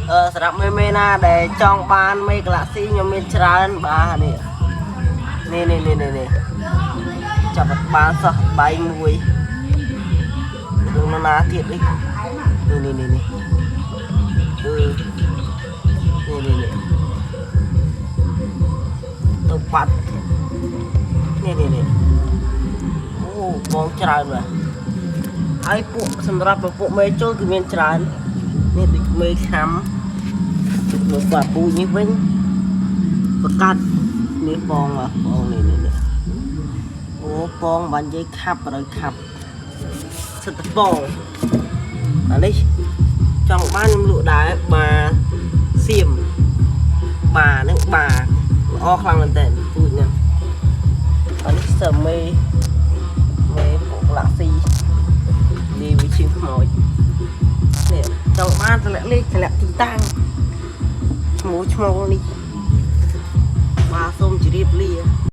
សម្រាប់មេមេណាដែលចង់បានមេ Galaxy ខ្ញុំមានច្រើនបាទនេះនេះនេះនេះនេះនេះចាប់អត់បានសោះដៃមួយរឿងណាទៀតនេះនេះនេះនេះនេះគឺនេះនេះនេះទៅបាត់នេះនេះនេះអូបងច្រើនបាទហើយពួកសម្រាប់ពួកមេជុលគឺមានច្រើននេះដូចមេខាំមកបាពូនេះវិញបកាត់នេះបងបាទបងនេះនេះនេះអូបងបាននិយាយខាប់ត្រូវខាប់សិតតបងអានេះចង់បានខ្ញុំលក់ដែរបាទសៀមបាទនឹងបាទល្អខ្លាំងមែនតើពូជហ្នឹងអានេះសើមេមេពួកឡាក់ស៊ីនេះវាជាងខ្មោចនេះចង់បានតម្លាក់លេខតម្លាក់ទីតាំងឈ្មោះឈ្មោះនេះ។